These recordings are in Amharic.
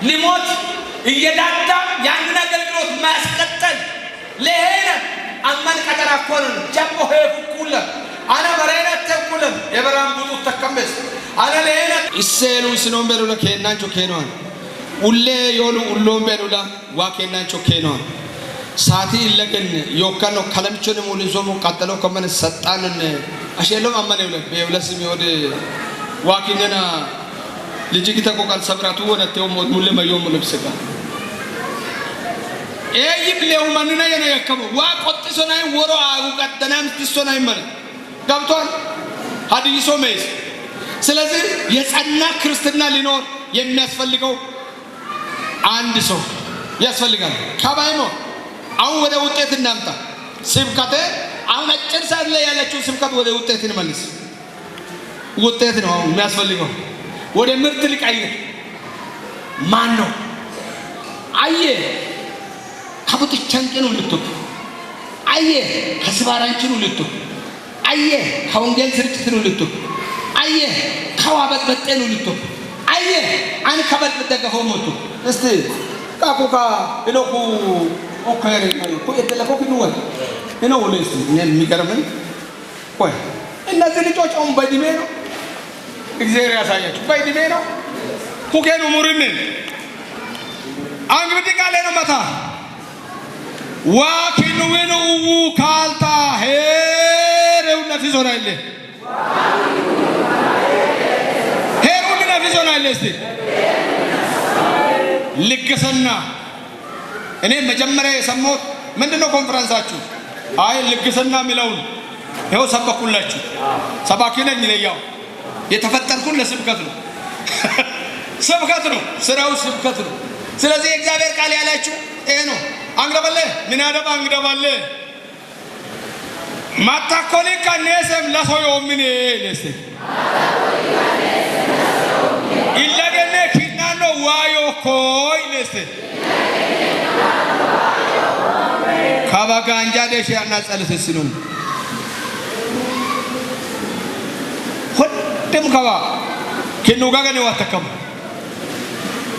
ሊሞት እየዳዳ ያንን አገልግሎት ማስቀጠል ለሄነ አማን ቀጠራ ኮነን ጀቦ ሄፉኩለ አነ በሬነ ተኩለም የበራን ቡጡ ተከመስ አነ ለሄነ ኢሴሉ ስኖን በሉላ ኬናንቾ ኬኖን ኡሌ ዮሉ ኡሎን በሉላ ዋ ኬናንቾ ኬኖን ሳቲ ኢለገን ዮካኖ ከለምቾን ሙሊንሶሙ ቀጠሎ ከመን ሰጣንን አሸሎም አመነ ይውለ በየውለስ ሚወድ ዋኪነና ልጅ ተቆቃል ሰብራቱ ወነቴው ሞት ሙለ መዮም ልብስጋ ኤይም ሌውማንና የነ የከሙ ዋ ቆጥሶናይ ወሮ አጉ ቀደናም ትሶናይ ማለት ገብቷል። ሀዲይሶ መይስ ስለዚህ የጸና ክርስትና ሊኖር የሚያስፈልገው አንድ ሰው ያስፈልጋል። ከባይሞ አሁን ወደ ውጤት እናምጣ። ስብከቴ አሁን አጭር ሰዓት ላይ ያለችውን ስብከት ወደ ውጤት እንመልስ። ውጤት ነው አሁን የሚያስፈልገው። ወደ ምርት ልቀይር። ማን ነው አየ ከቡጥቻንቄ ነው ልትክ አየ ከስባራንችን ልትክ አየ ከወንጌል ስርጭት ነው ልትክ አየ ከዋበጥበጤ ነው ልትክ አየ አን ከበጥበጠ ገፎ ሞቱ እስቲ ቃኩካ ኢኖኩ ኦከሬ ኩ የደለኮ ኪኑወ ኢኖ ወለስ እኔ የሚገርመኝ ቆይ እነዚህ ልጆች አሁን በእድሜ ነው እግዚአብሔር ያሳያችሁ። በእድሜ ነው ኩኬኑ ሙሪንን አንግብዲ ቃሌ ነው መታ ዋኪኑዊኑ uwu ካልታ ሄሬው ነፊሶና ይለ ሄሩን ነፊሶና ይለ እስቲ ልግስና እኔ መጀመሪያ የሰማሁት ምንድነው ኮንፈረንሳችሁ? አይ ልግስና የሚለውን ይኸው ሰበኩላችሁ። ሰባኪ ነኝ እኔ፣ ያው የተፈጠርኩት ለስብከት ነው። ስብከት ነው ስራው፣ ስብከት ነው። ስለዚህ የእግዚአብሔር ቃል ያላችሁ ይሄ ነው። አንግደበለ ምን ያደባ አንግደባለ ማታኮሊ ከኔሰም ለሶዮምን ለስ ኢለገኔ ኪናኖ ዋዮ ኮይ ለስ ካባጋንጃ ደሽ ያናጸልስስኑ ሁድም ከባ ኪኑ ጋገኔ ዋተከሙ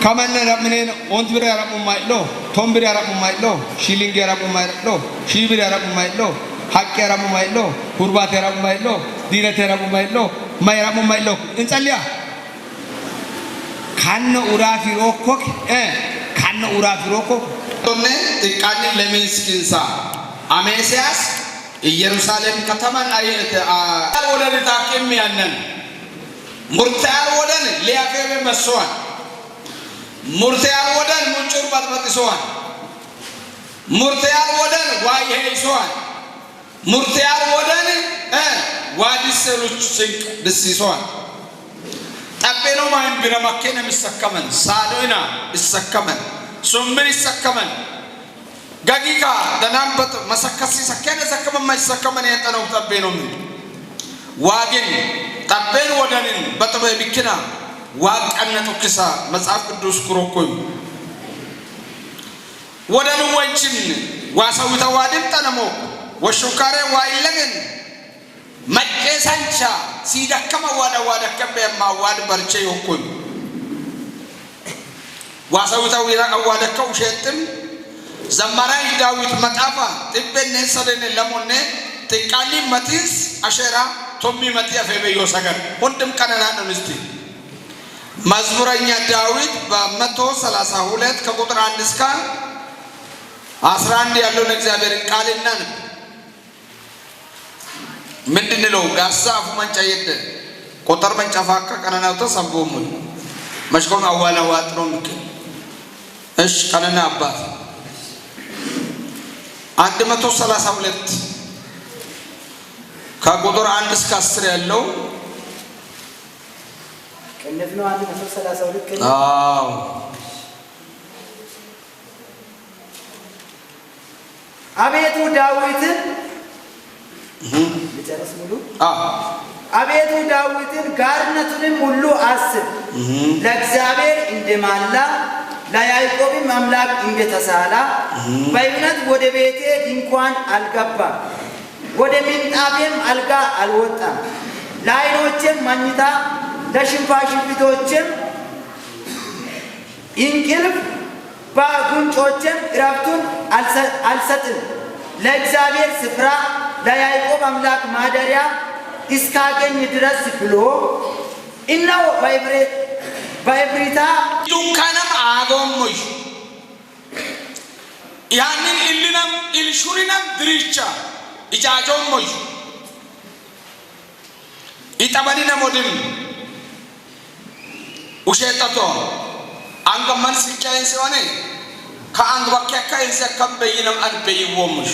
ከመነ ረምኔን ኦንት ብር ያረሙ ማይሎ ቶም ብር ያረሙ ማይሎ ሺሊንግ ያረሙ ማይሎ ሺ ብር ያረሙ ማይሎ ሀቅ ያረሙ ማይሎ ሁርባት ያረሙ ማይሎ ዲነት ያረሙ ማይሎ ማይረሙ ማይሎ እንጸልያ ካነ ኡራፊ ሮኮክ ካነ ኡራፊ ሮኮክ ቶኔ ጥቃኒ ለሚንስኪንሳ አሜሲያስ ኢየሩሳሌም ከተማን ወደን ታኪም ያነን ሙርታል ወደን ሊያፌበ መሶዋን ሙርቴያል ወደን ሙንጩር በጥበጥሶዋን ሙርቴያል ወደን ዋይሄይሶዋን ሙርቴያል ወደን ዋዲሰሉች ስንቅ ድሲሶዋን ጠጴኖ ማይን ቢረመኬን የሚሰከመን ሳዶና ይሰከመን ሱምን ይሰከመን ገጊካ ደናንበት መሰከሲ ሰከነ ሰከመን ማይሰከመን የጠነው ጠጴኖ ምን ዋግን ጠጴን ወደንን በጥበ ቢክና ዋቀነ ጡክሳ መጽሐፍ ቅዱስ ኩሮኮይ ወደን ወንችን ዋሰዊተ ዋድም ጠነሞ ወሹካሬ ዋይለግን መቄሰንቻ ሲደከመ ዋዳ ዋደከመ የማዋድ በርቼ ይሆንኩኝ ዋሰዊተ ዋደከው ሸጥም ዘመራይ ዳዊት መጣፋ ጥቤኔ ሰደኔ ለሞኔ ጥቃሊ መቲስ አሼራ ቶሚ መቲ አፌበ ዮሰገር ሁንድም ቀነና ነው ምስቲ መዝሙረኛ ዳዊት በ132 ከቁጥር 1 እስከ 11 ያለውን እግዚአብሔርን ቃል እናንብ። ምንድን ነው ጋሳ አፉ መንጫ የደ ቆጠር መንጫ ፋካ ቀነናውተ ሰንቦሙ መሽኮም አዋላ ዋጥሮ ምክ እሽ ቀነና አባት 132 ከቁጥር 1 እስከ 10 ያለው ቅንፍ ነው። 132 ቅንፍ። አዎ አቤቱ ዳዊትን ልጨርስ ሙሉ። አዎ አቤቱ ዳዊትን ጋርነቱንም ሁሉ አስብ፣ ለእግዚአብሔር እንደማላ ለያዕቆብም አምላክ እንደተሳላ በእምነት ወደ ቤቴ ድንኳን አልገባም፣ ወደ ምንጣፌም አልጋ አልወጣም። ለዓይኖቼም መኝታ ለሽንፋሽፍቶቼም እንቅልፍ በጉንጮቼም ዕረፍቱን አልሰጥም፣ ለእግዚአብሔር ስፍራ ለያዕቆብ አምላክ ማደሪያ እስካገኝ ድረስ ብሎ እነሆ በኤፍራታ ዱንካናም አጎሞይ ያንን ኢልናም ኢልሹሪናም ድሪቻ ኢጫጮሞይ ኢጠበኒነ ሞድም ውሼጠቶ አንገመን ሲካይን ሲሆነ ከአንግ በኪያካይን ሲያከም በይነም አን በይወሙሽ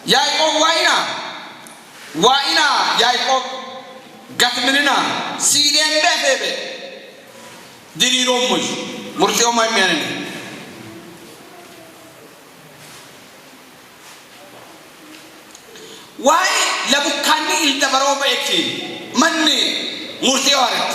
ያዕቆብ ዋይና ዋኢና ያዕቆብ ገትምንና ሲሌምቤ ፌቤ ድሪሮሙሽ ሙርቴውማ የሚያንን ዋይ ለቡካኒ ኢልደበሮ በኤኪ መኒ ሙርቴው አረት